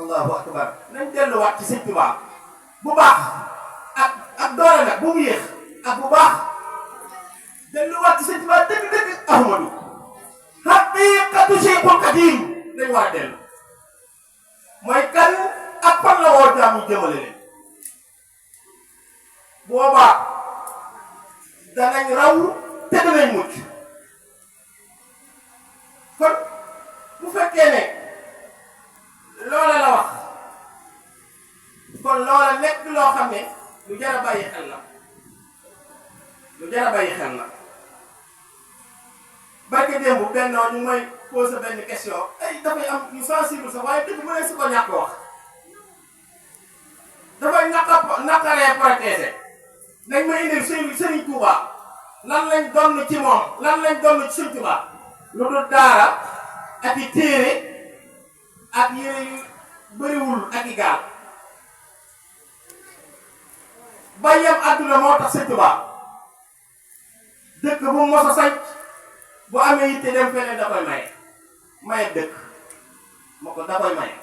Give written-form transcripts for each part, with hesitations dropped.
allahu akbar nañ delluwaat ci sëñ Tuubaa bu baax ak doole nag bu mu yéex ak bu baax delluwaat ci sëñ Tuubaa dëgg-dëgg Ahmadu haqiqatu Cheikhul Khadim lañ war a dellu mooy kan ak fan la woo jaamu jëmale leen boobaa danañ raw te danañ mucc kon bu fekkee ne loola la wax kon loola nekk loo xam ne lu jar a bàyyi xel la lu jar a bàyyi xel la barke démb benn ñu may posé benn question ay dafay am yu sensible sax waaye dëgg mu ne si ko ñàkk wax dafay naqaree protéger nañ ma indil Sëriñ Tuuba lan lañ donn ci moom lan lañ donn ci Sëriñ Tuuba lu dul daara ak i téere ak yére yu bëriwul ak i gaal bàyyam àdduna moo tax Sëriñ Tuuba dëkk bu mu mos a sañ bu amee yitte dem feneen da koy maye dëkk moo ko da koy maye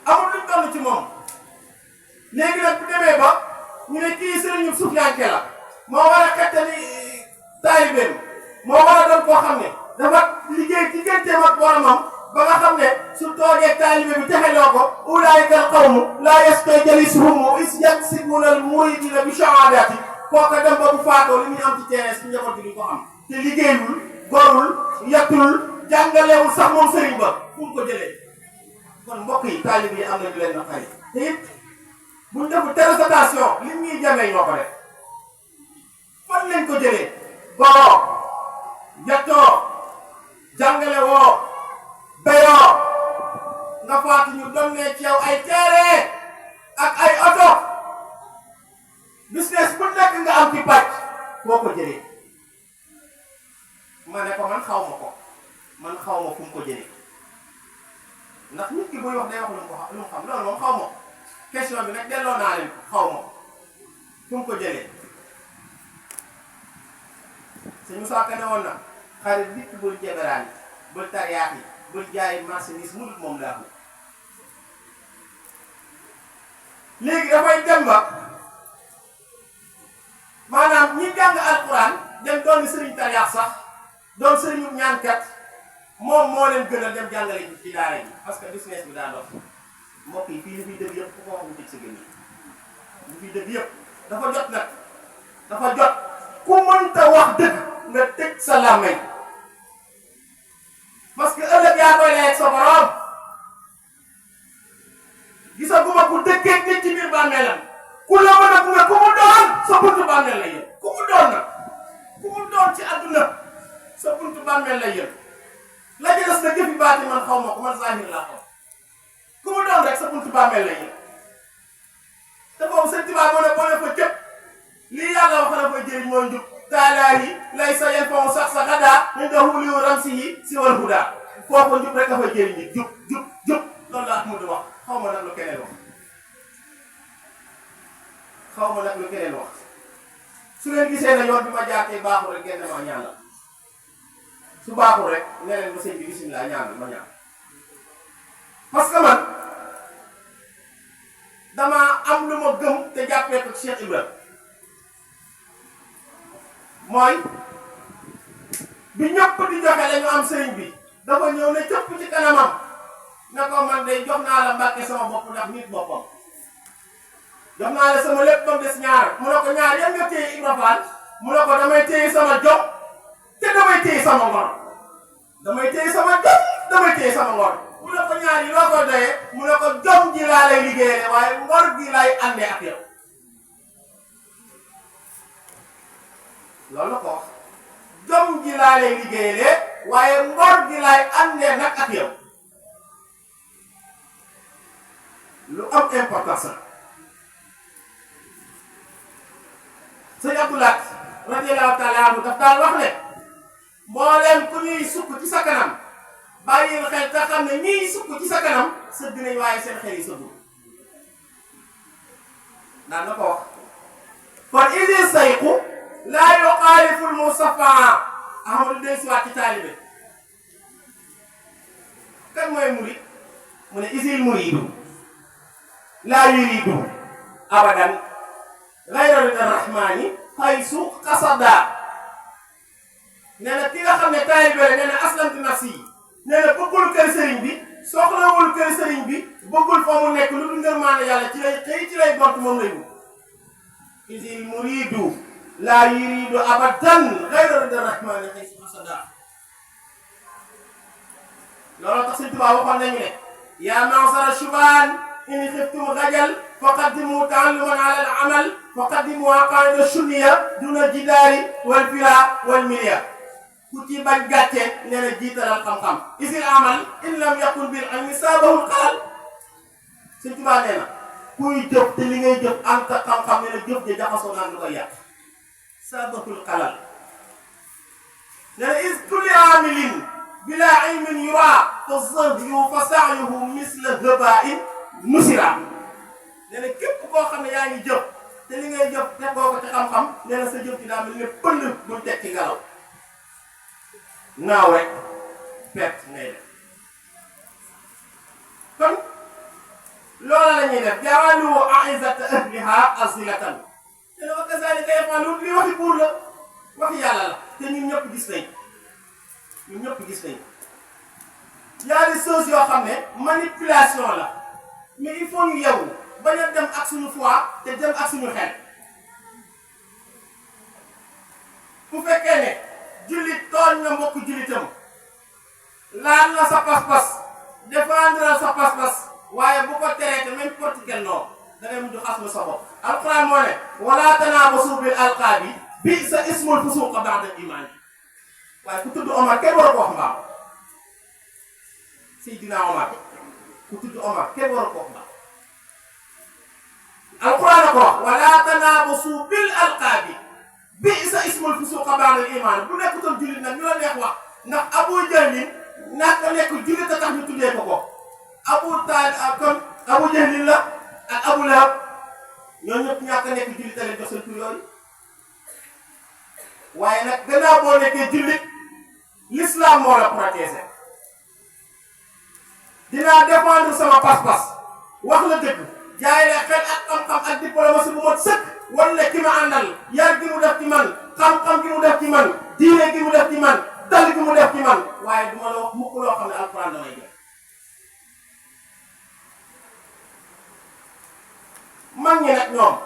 amul luñ donn ci moom léegi nag bu demee ba ñu ne kii sëriñu suufiyanke la moo war a xettali taalibeem moo war a doon koo xam ne dafa liggéey digganteem ak boromam ba nga xam ne su toogee taalibe bi texeloo ko ulaayika al qawmu laa yasqa jalisuhum is yaksibuna al muridina bi shahaadati kooka dem ba bu faatoo li muy am ci terrain su njaboot bi duñ ko am te liggéeyul gorul yettul jàngalewul sax moom sëriñ ba fu mu ko jëlee kon mbokk yi taalibe yi am nañu leen na xëy te it buñ defu très attention li ñuy jamee ñoo ko def fan lañ ko jëlee goroo yettoo jàngale woo béyoo nga faatu ñu donnee ci yow ay terrain ak ay oto business bu nekk nga am ci pàcc boo ko jëlee ma ne ko man xaw ma fu mu ko jëlee ndax nit ki buy wax day wax lu mu xam loolu moom xaw ma question bi nag delloo naa leen xaw ma fu mu ko jëlee sëñ Moussa Ka ne woon na xarit nit ki bul jeberaan yi bul tariyaax yi bul jaay marchandise mu dul moom laa ko léegi dafay dem ba maanaam ñi jàng alquran dem doon sëriñ tariyaax sax doon sëriñu ñaankat moom moo leen gën a dem jàngale ji ci daara ji parce que business bi daa dox mbokk yi fii li fiy dëgg yëpp ku ko wax mu tëj sa génn li fiy dëgg yëpp dafa jot nag dafa jot ku mënta wax dëgg nga tëj sa làmmeñ parce que ëllëg yaa koy lay ak sa borom gisaguma ku dëkkee nit ci biir bàmmeelam ku la mën a gunge ku mu doon sa buntu bàmmeel lay yëg ku mu doon nag ku mu doon ci àdduna sa buntu bàmmeel lay yëg la ci des na jëfi baati man xaw ma ko man zahir laa xaw ku mu doon rek sa buntu bàmmeel lay yëg te boobu sëñ Tuubaa moo ne boo ne fa cëpp lii yàlla wax na fa jëriñ mooy njub taalaahi lay sa yen fon sax sa xadaa ñu nga xuliwu ramsi yi si wal hudaa foofu njub rek dafay jëriñ nit jub loolu la Ahmadu wax xaw ma nag lu keneen wax su leen gisee ne yoon bi ma jaartee baaxul rek ngeen ne ma ñaanal su baaxul rek ne leen ma sëñ bi bismillah ñaanal ma ñaan parce que man dama am lu ma gëm te jàppee ko Cheikh Ibrahima mooy bi ñëpp di joxe la ñu am sëriñ bi dafa ñëw ne cëpp ci kanamam ne ko man de jox naa la Mbàkke sama bopp ndax nit boppam jox naa la sama lépp ba mu des ñaar mu ne ko ñaar yan nga téye Ibra Fall mu ne ko damay téye sama jom te damay téye sama ngor damay téye sama jom damay téye sama ngor mu ne ko ñaar yi loo ko doyee mu ne ko jom ji laa lay liggéeyee waaye ngor gi lay àndee ak yow loolu la ko wax jom ji laa lay liggéeyee waaye ngor gi lay àndee nag ak yow lu am importance la sëñ Abdoulaye radiyallahu taala anhu daf daal wax ne mbooleem ku ñuy sukk ci sa kanam bàyyil xel te xam ne ñiy sukk ci sa kanam sëgg nañ waaye seen xel yi sëggul daan na ko wax kon idi sayqu laa yuxaalifu l-Mustafa Ahmadu del siwaat ci taalibe mooy murid mu ne isil muridu laa yuridu abadan ghayra rida rahmani haysu qasada. nee na ki nga xam ne taalibe la nee na aslamtu nafsi nee na bëggul kër sëriñ bi soxlawul kër sëriñ bi bëggul fa mu nekk lu dul ngërmaane yàlla ci lay xëy ci lay gont moom lay wut. isil muridu laa yuridu abadan ghayra rida rahmani haysu qasada. looloo tax Sëñ Tuubaa waxoon nañu ne yaa ma'shara shubaan in xiftum xajal faqaddimu ta'alluman ala al-amal faqaddimu aqaida sunniya duna jidaari wal fira wal miliya. ku ci bañ gàcce nee na jiitalal xam-xam isil amal in lam yakun bil ilmi saabahul xalal. Sëñ Tuubaa nee na kuy jëf te li ngay jëf am ta xam-xam nee na jëf ja jaxasoo naan lu koy yàq saabahul xalal. nee na is kulli amilin bila ilmin yura tazahyu fa sa'yuhu misla habaa'in nusira. nee na képp koo xam ne yaa ngi jëf te li ngay jëf te koo ko ci xam-xam nee na sa jëf ci daa mel ne pënd buñ teg ci ngelaw naaw rek perte ngay def. kon loola la ñuy def ja'alu a'izzata ahliha azillatan. nee na wa kazalika yaf'alun li waxi buur la waxi yàlla la te ñun ñëpp gis nañ ñun ñëpp gis nañ y a des choses yoo xam ne manipulation la mais il faut ñu yeewu bañ a dem ak suñu foi te dem ak suñu xel. bu fekkee ne jullit tooñ na mbokk jullitam laal na sa pas-pas défendre sa pas-pas waaye bu ko teree te même porte quel nom da ngay mujj xas na sa bopp. alquran moo ne wala tanaabasu bil alqaabi bi'sa ismul fusuuqa ba'da iimaan. waaye ku tudd Omar kenn war a ko wax mbaam. Seydina Omar ku tudd Omar kenn war a ko wax mbaam. alquran a ko wax wala tanaabasu bil alqaabi bi'sa ismul fusuuqa ba'da iimaan. bu nekkutoon jullit nag ñu la neex wax ndax Abu Jahlin naka nekk jullit a tax ñu tuddee ko ko. Abu Jahlin la ak Abu Lahab ñoo ñëpp ñàkk a nekk jullit a leen jox seen tur yooyu. waaye nag gannaaw boo nekkee jullit l'islam moo la protéger. dinaa défendre sama pas-pas wax la dëgg jaay la xel ak xam-xam ak diplomatie bu mot sëkk wala ki ma àndal yar gi mu def ci man xam-xam gi mu def ci man diine gi mu def ci man dal gi mu def ci man waaye duma la wax mukk loo xam ne alxuraan damay jox. mag ñi nag ñoom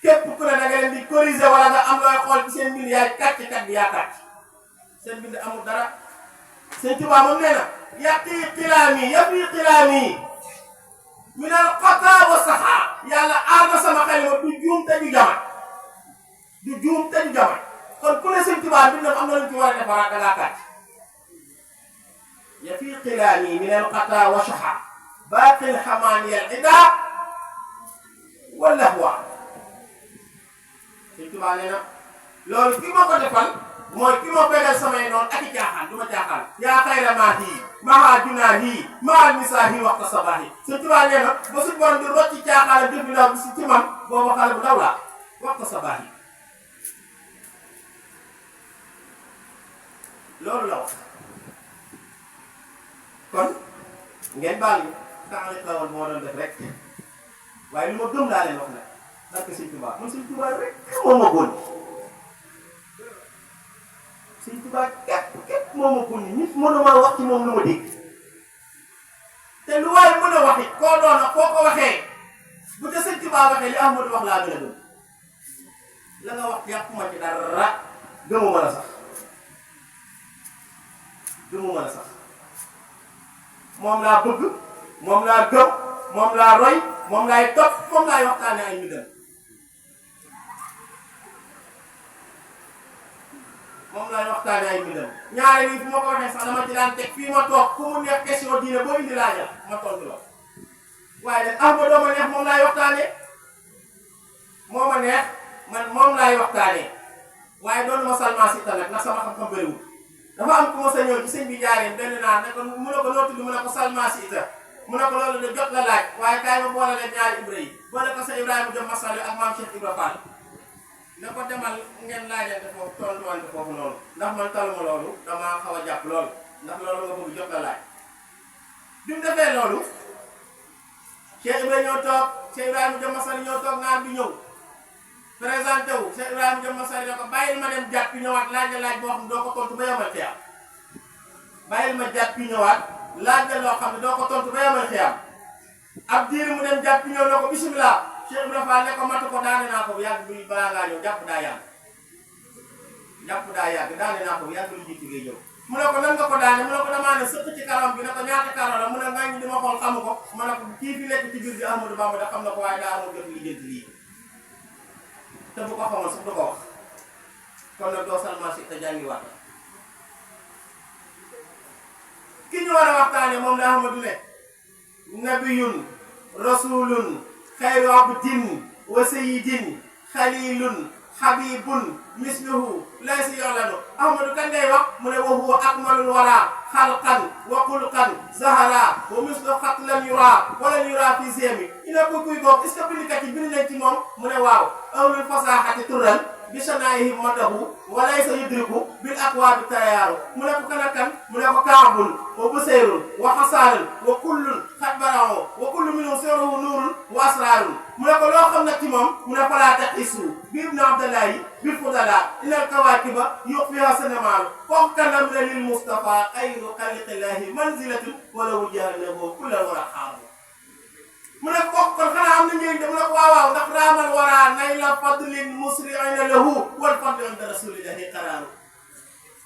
képp ku ne da nga leen di corriger wala nga am looy xool ci seen mbind yaay kàcc kat bi yaa kàcc seen mbind amul dara. Sëñ Tuubaa moom nee na yaqii xilaami yafi xilaami min al xataa wa saxaa. yàlla aar na sama xalima du juum te du jamat du juum te du jamat. kon ku ne Sëñ Tuubaa mbindam am na lu ci war a defaraat da ngaa kàcc. yafi xilaami min al xataa wa saxaa baaqil xamaani al idaa wala huwa. Sëñ Tuubaa nee na loolu ki ma ko defal mooy ki ma fegal samay noonu ak i caaxaan du ma caaxaan. yaa xayra maahi maha junaahi maal misaahi waxta sabaahi. Sëñ Tuubaa nee na ba suñu borom di rocci caaxaan ak jëf bi ndaw bi si ci man booba xale bu ndaw laa waxta sabaahi. loolu la wax. kon ngeen baal ñu taxali xawal moo doon def rek waaye lu ma gëm laa leen wax nag parce que Sëñ Tuubaa man Sëñ Tuubaa rek moo ma góon. Sëñ Tuubaa képp moo ma góon nit mënuma wax ci moom lu ma dégg te lu waay mën a wax it koo doon ak foo ko waxee bu te Sëñ Tuubaa waxee li Ahmadu wax laa gën a gëm. la nga wax yàquma ci dara gëmuma la sax gëmuma la sax moom laa bëgg moom laa gëm moom laa roy moom laay topp moom laay waxtaane ay mbindam. moom laay waxtaane ay mbindam. ñaare nii fu ma ko waxee sax dama ci daan teg fii ma toog ku mu neex question diine boo indi laajal ma tontu la waaye nag Ahmadu ma neex moom laay waxtaane moo ma neex man moom laay waxtaane waaye doon ma Salman Sita nag ndax sama xam-xam bëriwul. dafa am ku ma sa ñëw ci sëñ bi jaaree benn naa ne ko mu ne ko noo tudd mu ne ko Salman Sita mu ne ko loolu de jot la laaj waaye kaay ma boole leen ñaari Ibra yi boole ko sa Ibrahima Diop Masal ak maam Cheikh Ibra Fall ne ko demal ngeen laajante foofu tontuwante foofu noonu ndax man taluma loolu damaa xaw a jàpp loolu ndax loolu nga bëgg jot la laaj bi mu defee loolu Cheikh Ibrahima ñoo toog Cheikh Ibrahima Diop Masary ñoo toog naar bi ñëw présenté wu Cheikh Ibrahima Diop Masary ne ko bàyyil ma dem jàpp ñëwaat laaj la laaj boo xam ne doo ko tontu ba yomal xiyaam bàyyil ma jàpp ñëwaat laaj la loo xam ne doo ko tontu ba yomal xiyaam ab diir mu dem jàpp ñëw ne ko bisimilah Cheikh Ibrahima Fall ne ko matu ko daane naa ko bu yàgg bi balaa ngaa ñëw jàpp daa yàgg daane naa ko bu yàgg lu jiitu ngay ñëw mu ne ko nan nga ko daane mu ne ko damaa ne sëkk ci karam bi ne ko ñaata karo la mu ne nga ñu di ma xool xamu ko mu ne ko kii fi nekk ci biir bi Ahmadou Bamba da xam na ko waaye daa amul jot lijjanti lii te bu ko xamoon sax du ko wax kon nag doo salma si te jàngi waat ki ñu war a waxtaane moom la Ahmadou ne nabiyun rasulun xayru abdin wa sayyidin xalilun habibun misluhu laysa yolanu Ahmadou kan ngay wax mu ne wa huwa akmalul wara xalqan wa xulqan zahara wa mislu xat lan yura wala yura fi zemi ina ko kuy goog est-ce que bindikat yi bind nañ ci moom mu ne waaw awlul fasaxati turan bi sanaayihi madahu wa laysa yudriku bil aqwaabi tayaaru mu ne ko kan ak kan mu ne ko kaabun wa buseyrun wa xasaarun wa kullun xat baraho wa kullu minhum sirruhu nuurun wa asraarun mu ne ko loo xam nag ci moom mu ne falaa taqisu bi ibnu abdallahi bil fudala ilal kawaakiba yuxfiha sanamaaru kooku kan la mu ne lil Mustafa xayru xalqillahi manzilatun wala wujjahnahu kulla wara xaaru mu ne kooku kon xanaa am na njëriñ de mu ne ko waaw waaw ndax raamal wara nayla fadlin musri'ina lahu wal fadlu inda rasulillahi qaraaru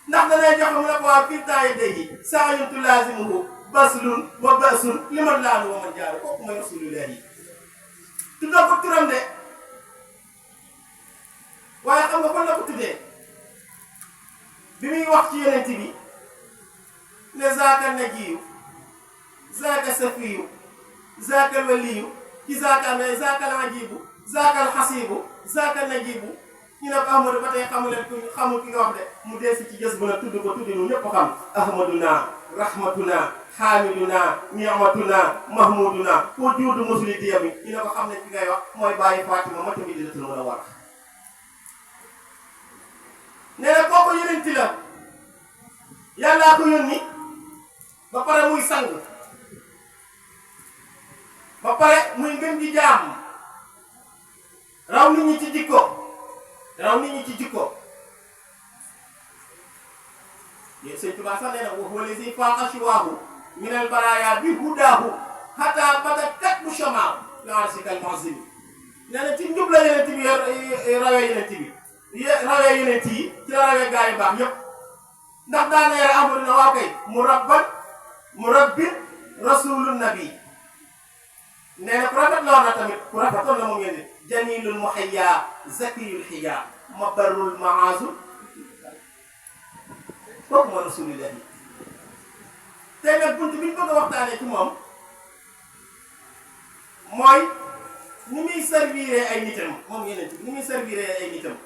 ndax danay joxe mu ne ko waaw kiltaa yadayhi sa'yun tulaazimuhu baslun wa ba'sun liman laanu wa man jaaru kooku mooy rasulillahi tuddoo ko turam de waaye xam nga kon la ko tuddee bi muy wax ci yonent bi ne zaaka najiyu zaaka safiyu zaaka waliyu ci zaaka mais zaaka la ajibu zaaka al xasibu zaaka najibu ñu ne ko Ahmadou ba tey xamul ki nga wax de mu deesi ci jës bu na tudd ko tuddi nu ñëpp xam ahmaduna rahmatuna xaamiduna ni'matuna mahmuduna wujudu musli diyami ñu ne ko xam ne ki ngay wax mooy bàyyi Fatima mata mi dinatul mën a war nee na kooku yonent la yàllaa ko yónni ba pare muy sang ba pare muy ngën gi jaam raw nit ñi ci jikko yéen sëñ Tuubaa sax nee na wa huwa lazi faaqa siwaahu minal baraaya bi hudaahu hatta badat kat bu shamaaw la arsikal mu'azzim nee na ci njub la yonent bi rawee yonent yi ci la rawee gaa yu baax yépp ndax daana yore Ahmadu na waaw kay murabbin rasulun nabi nee na ku rafet la woon na tamit ku rafetoon la moom ngeen di jamilul muhayya zakiyul hiya mabarrul maazul kooku mooy rasulillahi tey nag bunt bi ñu bëgg a waxtaanee ci moom mooy ni muy servir ay nitam moom yeneen ni muy servir ay nitam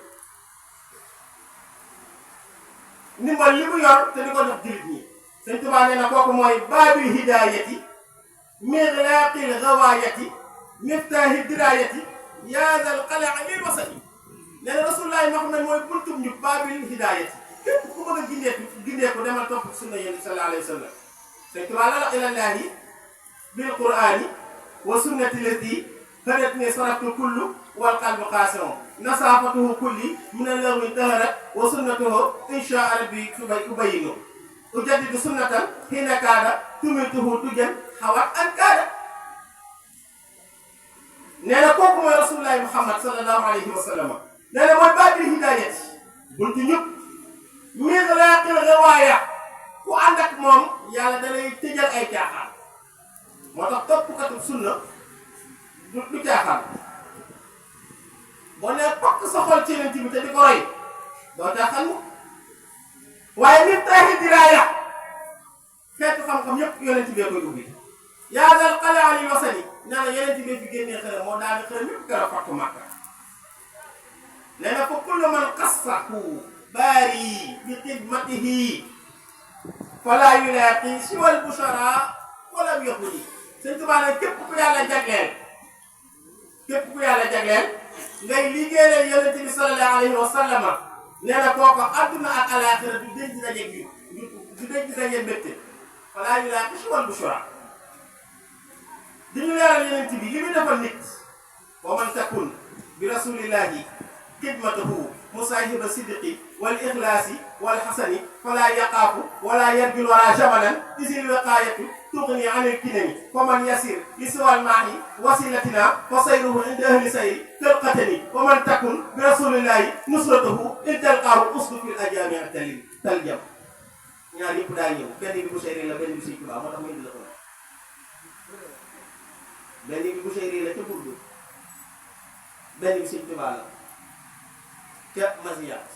ndimbal li mu yor te di ko jox jullit ñi Sëñ Tuubaa nee na kooku mooy baabil hidaayati miglaqil gawaayati miftaahi diraayati yaadal qalaa lil wasati nee na rasulullaahi Muhammad mooy buntum ñu baabil hidaayati képp ku bëgg a gindeeku demal topp sunna yéen sallallahu alayhi wa sallam Sëñ Tuubaa la ilallaahi bil qur'aani wa sunnati lati fadatni saraftu kullu wal qalbu qaasi'un nasaafatuhu kulli min al-lagwi taharat wa sunnatuhu inshaa rabbi ubayyinu ujaddidu sunnatan hiina kaada tumituhu tujan xawat an kaada nee na kooku mooy rasulullahi Muhammad sallallahu alayhi wa sallam nee na mooy baabil hidaayati buntu ñëpp miglaqil gawaaya ku ànd ak moom yàlla da lay tëjal ay caaxaan moo tax toppkatu sunna du caaxaan boo nee pakk sa xol ci yonent bi te di ko roy doo caaxaan mu waaye miftaahi diraaya xeetu xam-xam yépp yonent bee koy ubbi yaadal qalaa lil wasani nee na yonent bee fi génnee xërëm moo daal di xërëm yépp gara fattu Makka nee na fa kullu man qassahu baari bi xidmatihi falaa yulaaqi siwal bushara walam yahudi Sëñ Tuubaa nag képp ku yàlla jagleel ngay liggéeyal yonent bi sallallahu alayhi wa sallam nee na kooku àdduna ak alaaxira du denc dajeeg mbégte falaa yulaaqi siwal bushra di ñu leeral yeneen bi li muy defal nit wa man takun bi rasulillahi xidmatahu musaahiba sidqi wal ixlaasi wal xasani fala yaqaafu wala yarjul wala jamalan isil wiqaayatu tuxni anil kinami fa man yasir li siwal maahi wasilatina fa sayruhu inda ahli sayri kalqatani wa man takun bi rasulillahi nusratahu in talqaahu usdu fil ajami taljam ñaar yëpp daa ñëw benn bi bu séeréer la benn bi Sëñ Tuubaa moo tax ma indi la ko benn bi bu séeréer la ca Burdu benn bi Sëñ Tuubaa la ca Masiyaat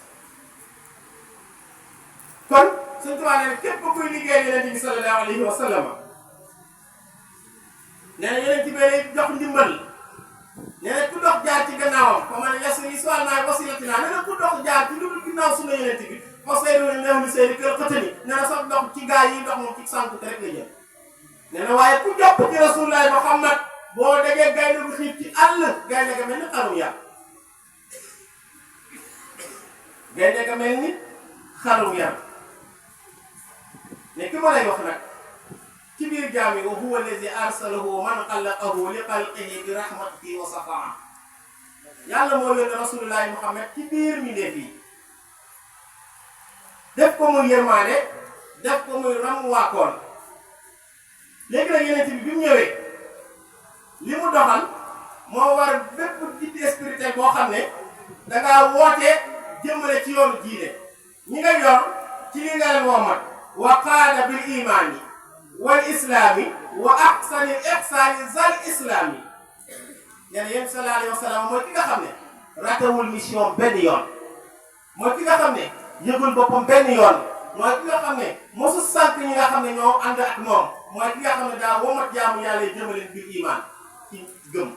kon Sëñ Tuubaa nee na képp kuy liggéey Yonent bi sallallahu alayhi wa sallam nee na Yonent bi lay jox ndimbal nee na ku dox jaar ci gannaawam fa man yasri suwal maay wasilatina nee na ku dox jaar ci lu dul ginnaaw sunna Yonent bi fa sayru neex li seyri kër xëtani nee na sax dox ci gaa yi dox moom ci sànq te rek la jëm nee na waaye ku jopp ci Rasulullah Muhammad boo déggee gaynde bu xiif ci àll gaynde ga mel ni xarum yar gaynde ga mel ni xarum yar ne ki ma lay wax nag ci biir jaam yi wa huwa allazi arsalahu man xalaqahu li xalqihi bi rahmatihi wa safaa yàlla moo yónni Rasulullah Muhammad ci biir mbindeef yi def ko muy yërmaane def ko muy ramuwaakoon léegi nag Yonent bi mu ñëwee li mu doxal moo war bépp guide spirituel boo xam ne dangaa woote jëmale ci yoonu diine ñi nga yor ci li nga leen woomat wa qaada bil imaani wal islaami wa ahsani ihsaani zal islaami nee na yéen sallallahu alayhi wa sallam mooy ki nga xam ne ratewul mission benn yoon mooy ki nga xam ne yëgul boppam benn yoon mooy ki nga xam ne mosu sant ñi nga xam ne ñoo ànd ak moom mooy ki nga xam ne daa womat jaamu yàlla yi jëmaleen bil iman ci gëm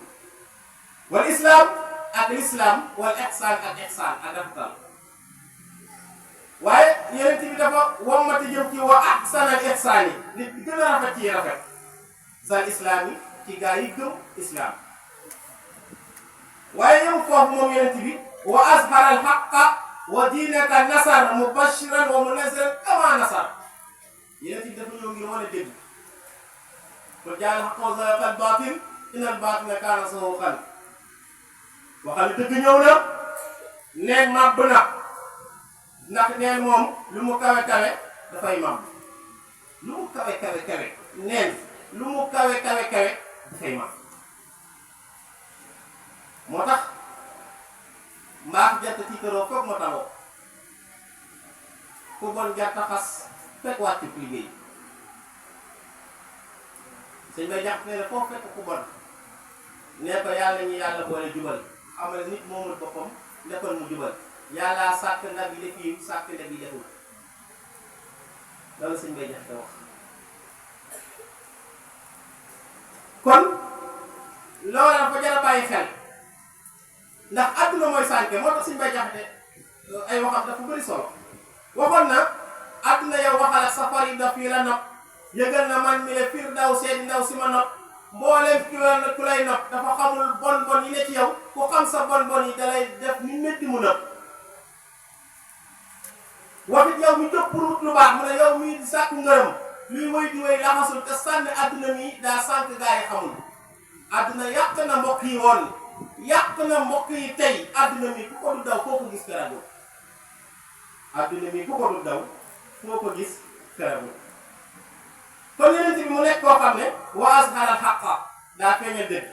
wal islam ak l'islam wal ihsan ak ihsan ak rafetal waaye Yonent bi dafa womati jëm ci wa ahsan al ihsan yi nit bi gën a rafet ci rafet zal islam yi ci gaa yi gëm islam waaye yëm foofu moom Yonent bi wa azhara al haqqa wa diinaka nasar mubashiran wa munazziran kama nasar Yonent bi dafa ñëw ngir wane dëgg qul jaa al haqqu wa zahaqa al baatil inna al baatila kaana zahuuqan waxal dëgg ñëw na neen màbb na ndax neen moom lu mu kawe kawe dafay màbb lu mu kawe kawe kawe neen lu mu kawe kawe kawe dafay màbb moo tax mbaax jant tiitaroo foog ma tawoo ku bon jant xas fekk wàccu liggéey sëñ bay jàpp ne foofu fekk ku bon nee ko yàlla ñu yàlla boole jubal xamal nit moomul boppam nekkoon mu jubal yàlla sàkk ndab yi def yi sàkk ndab yi deful loolu sëñ bay jàpp te wax kon loolu dafa jar a bàyyi xel ndax àdduna mooy sànke moo tax suñu bay jaxate ay waxam dafa bëri solo waxoon na àdduna yow waxal ak safar yi daf yi la nopp yëgal na man mi le fiir daw seeni ndaw si ma nopp mbooleem ku lay nopp dafa xamul bon bon yi ne ci yow ku xam sa bon bon yi dalay def ni métti mu nopp waxit yow mi jóg pour lu baax mu ne yow mi di sàkku ngërëm luy moy di way laxasul te sànni àdduna mi daa sànk gaa yi xamul àdduna yàq na mbokk yi woon yàq na mbokk yi tey àdduna mi ku ko du daw foo ko gis karabu àdduna mi ku ko du daw foo ko gis karabu kon Yonent bi mu nekk koo xam ne wa azharal haqqa daa feeñal dëgg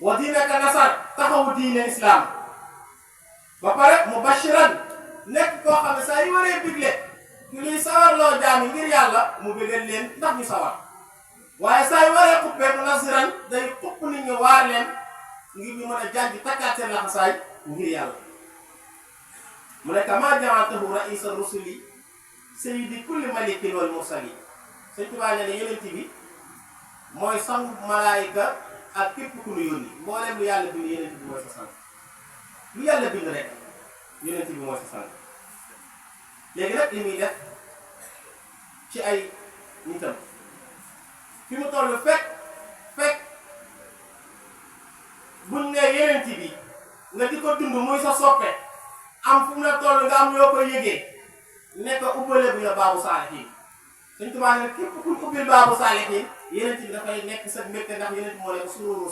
wa diinaka nasar taxawu diine islam ba pare mubashiran nekk koo xam ne saa yu waree bigle ñu liy sawarloo jaami ngir yàlla mu bégal leen ndax ñu sawar waaye saa yu waree xuppee mu nasiran day xupp nit ñi waar leen ngir ñu mën a jàngi takkaat seen laxasaay ngir yàlla mu ne kama ja'altahu ra'isa rusuli sayyidi kulli malikin wal mursali Sëñ Tuubaa ne Yonent bi mooy sangu malaayika ak képp ku ñu yónni mboolem lu yàlla bind Yonent bi mooy sa sang lu yàlla bind rek Yonent bi mooy sa sang léegi nag li muy def ci ay nitam fi mu toll fekk buñ ne Yonent bi nga di ko dund muy sa soppe am fu mu la toll nga am yoo koy yëgee nekk ubbale bu ya baabu saalihiin Sëñ Tuubaa ne képp kuy ubbil baabu saalihiin yeneen bi dafay nekk sa mbégte ndax yeneen moo nekk suñu